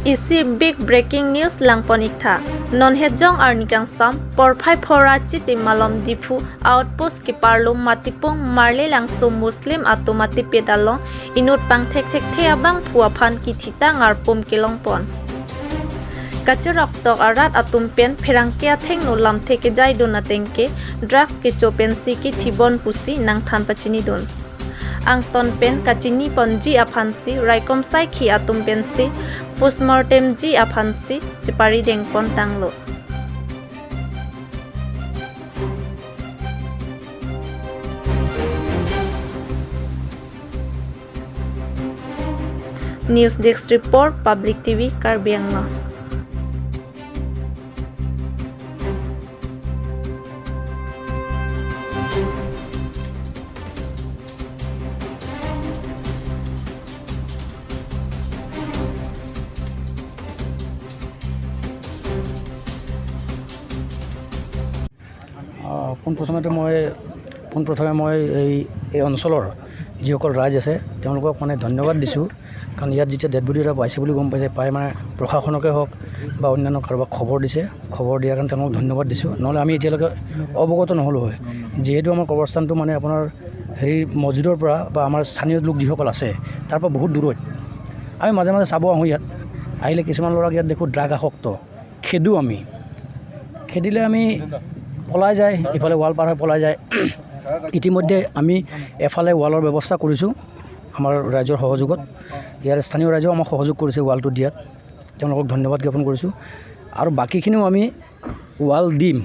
Isi big breaking news langponik tha nonhejong arnikang sam porphai phora chiti malom Diphu outpost ki parlum matipung marle langso muslim atomati pedalong inut pang thek thek thea bang phua phan ki thita ngarpum kilong pon kachurok tok arat atum pen pherangke atheng no lam theke jai dona tengke drugs ki chopen si ki thibon pusi nang than pachini don ang ton pen kachini ponji aphansi raikom sai khi atum pen si postmortem ji aphansi chipari dengpon tanglo. News Desk Report, Public TV, Karbi Anglong. পোনপ্ৰথমে মই এই অঞ্চলৰ যিসকল ৰাইজ আছে তেওঁলোকক মানে ধন্যবাদ দিছোঁ, কাৰণ ইয়াত যেতিয়া ডেড বডি এটা পাইছে বুলি গম পাইছে, পাই মানে প্ৰশাসনকে হওক বা অন্যান্য কাৰোবাক খবৰ দিছে, খবৰ দিয়াৰ কাৰণে তেওঁলোকক ধন্যবাদ দিছোঁ। নহ'লে আমি এতিয়ালৈকে অৱগত নহ'লোঁ হয়। যিহেতু আমাৰ কবৰস্থানটো মানে আপোনাৰ হেৰি মছজিদৰ পৰা বা আমাৰ স্থানীয় লোক যিসকল আছে তাৰ পৰা বহুত দূৰৈত। আমি মাজে মাজে চাব আহোঁ, ইয়াত আহিলে কিছুমান ল'ৰাক ইয়াত দেখোঁ ড্ৰাগ আসক্ত, খেদোঁ আমি, খেদিলে আমি পলাই যায়, ইফালে ৱাল পাৰ হৈ পলাই যায়। ইতিমধ্যে আমি এফালে ৱালৰ ব্যৱস্থা কৰিছোঁ আমাৰ ৰাইজৰ সহযোগত, ইয়াৰ স্থানীয় ৰাইজেও আমাক সহযোগ কৰিছে ৱালটো দিয়াত, তেওঁলোকক ধন্যবাদ জ্ঞাপন কৰিছোঁ। আৰু বাকীখিনিও আমি ৱাল দিম,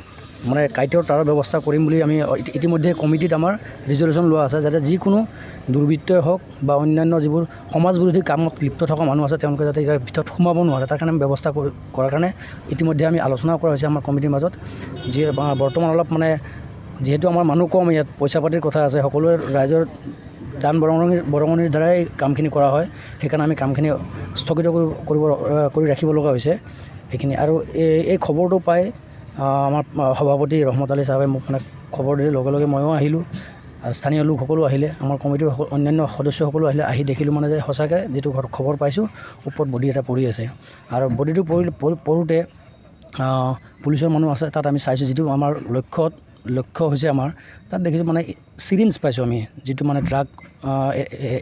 মানে কাঁইটৰ তাৰৰ ব্যৱস্থা কৰিম বুলি আমি ইতিমধ্যে কমিটিত আমাৰ ৰিজলিউশ্যন লোৱা আছে, যাতে যিকোনো দুৰ্বৃত্তই হওক বা অন্যান্য যিবোৰ সমাজ বিৰোধী কামত লিপ্ত থকা মানুহ আছে তেওঁলোকে যাতে ইয়াৰ ভিতৰত সোমাব নোৱাৰে, তাৰ কাৰণে আমি ব্যৱস্থা কৰাৰ কাৰণে ইতিমধ্যে আমি আলোচনা কৰা হৈছে আমাৰ কমিটিৰ মাজত। যি বৰ্তমান অলপ মানে যিহেতু আমাৰ মানুহ কম, ইয়াত পইচা পাতিৰ কথা আছে, সকলোৱে ৰাইজৰ দান বৰঙণিৰ দ্বাৰাই কামখিনি কৰা হয়, সেইকাৰণে আমি কামখিনি স্থগিত কৰি ৰাখিব লগা হৈছে সেইখিনি। আৰু এই খবৰটো পাই আমাৰ সভাপতি ৰহমত আলী চাহাবে মোক মানে খবৰ দিলে, লগে লগে ময়ো আহিলোঁ আৰু স্থানীয় লোকসকলো আহিলে, আমাৰ কমিটিৰ অন্যান্য সদস্যসকলো আহিলে। আহি দেখিলোঁ মানে যে সঁচাকৈ যিটো খবৰ পাইছোঁ ওপৰত বডি এটা পৰি আছে, আৰু বডিটো পৰোঁতে পুলিচৰ মানুহ আছে, তাত আমি চাইছোঁ, যিটো আমাৰ লক্ষ্য হৈছে আমাৰ, তাত দেখিছোঁ মানে চিৰিঞ্জ পাইছোঁ আমি, যিটো মানে ড্ৰাগ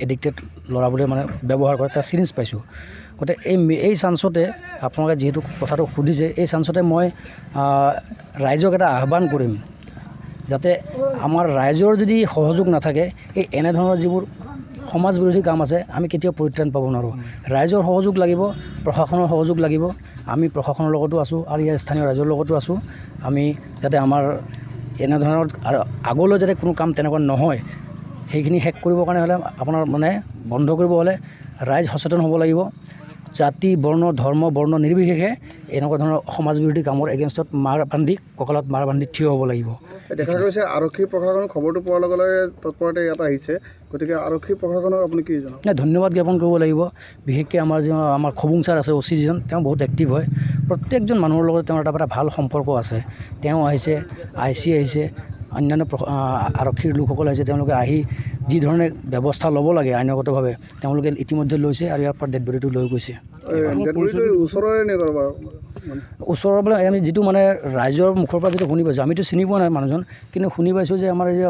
এডিক্টেড ল'ৰাবোৰে মানে ব্যৱহাৰ কৰে, তাৰ চিৰিঞ্জ পাইছোঁ। গতিকে এই চান্সতে আপোনালোকে যিহেতু কথাটো সুধিছে, এই চান্সতে মই ৰাইজক এটা আহ্বান কৰিম, যাতে আমাৰ ৰাইজৰ যদি সহযোগ নাথাকে এই এনেধৰণৰ যিবোৰ সমাজ বিৰোধী কাম আছে আমি কেতিয়াও পৰিত্ৰাণ পাব নোৱাৰোঁ। ৰাইজৰ সহযোগ লাগিব, প্ৰশাসনৰ সহযোগ লাগিব, আমি প্ৰশাসনৰ লগতো আছোঁ আৰু ইয়াৰ স্থানীয় ৰাইজৰ লগতো আছোঁ। আমি যাতে আমাৰ এনেধৰণৰ আৰু আগলৈ যাতে কোনো কাম তেনেকুৱা নহয় সেইখিনি শেষ কৰিবৰ কাৰণে হ'লে আপোনাৰ মানে বন্ধ কৰিব হ'লে ৰাইজ সচেতন হ'ব লাগিব। জাতি বৰ্ণ ধৰ্ম বৰ্ণ নিৰ্বিশেষে এনেকুৱা ধৰণৰ সমাজ বিৰোধী কামৰ এগেইনষ্টত মাৰ বান্ধি কঁকালত মাৰ বান্ধি থিয় হ'ব লাগিব। দেখা গৈছে আৰক্ষী প্ৰশাসনৰ খবৰটো পোৱাৰ লগে লগে তৎপৰতে ইয়াত আহিছে, গতিকে আৰক্ষী প্ৰশাসনক আপুনি কি জনাব? নাই, ধন্যবাদ জ্ঞাপন কৰিব লাগিব। বিশেষকৈ আমাৰ যি আমাৰ খবুং ছাৰ আছে, অ' চি যিজন, তেওঁ বহুত এক্টিভ হয়, প্ৰত্যেকজন মানুহৰ লগত তেওঁৰ এটা ভাল সম্পৰ্ক আছে। তেওঁ আহিছে, I C আহিছে, অন্যান্য আৰক্ষীৰ লোকসকল আহিছে, তেওঁলোকে আহি যি ধৰণে ব্যৱস্থা ল'ব লাগে আইনগতভাৱে তেওঁলোকে ইতিমধ্যে লৈছে আৰু ইয়াৰ পৰা ডেড বডিটো লৈ গৈছে। ওচৰৰ বোলে আমি যিটো মানে ৰাইজৰ মুখৰ পৰা যিটো শুনি পাইছোঁ, আমিতো চিনি পোৱা নাই মানুহজন, কিন্তু শুনি পাইছোঁ যে আমাৰ এই যে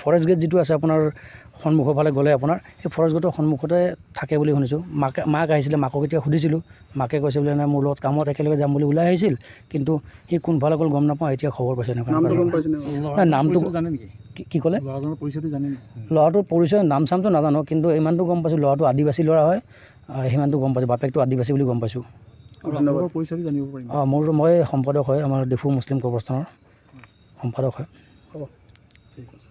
ফৰেষ্ট গেট যিটো আছে আপোনাৰ সন্মুখৰ ফালে গ'লে আপোনাৰ সেই ফৰেষ্ট গেটৰ সন্মুখতে থাকে বুলি শুনিছোঁ। মাক আহিছিলে, মাকক এতিয়া সুধিছিলোঁ, মাকে কৈছে বোলে নাই মোৰ লগত কামত একেলগে যাম বুলি ওলাই আহিছিল, কিন্তু সি কোনফালে গ'ল গম নাপাওঁ, এতিয়া খবৰ পাইছে। এনেকুৱা নামটো কি ক'লে? ল'ৰাটোৰ পৰিচয় নাম চামটো নাজানো, কিন্তু ইমানটো গম পাইছোঁ ল'ৰাটো আদিবাসী ল'ৰা হয়, সিমানটো গম পাইছোঁ, বাপেকটো আদিবাসী বুলি গম পাইছোঁ। অঁ, মই সম্পাদক হয় আমাৰ ডিফু মুছলিম কবৰস্থানৰ সম্পাদক হয়। ঠিক আছে।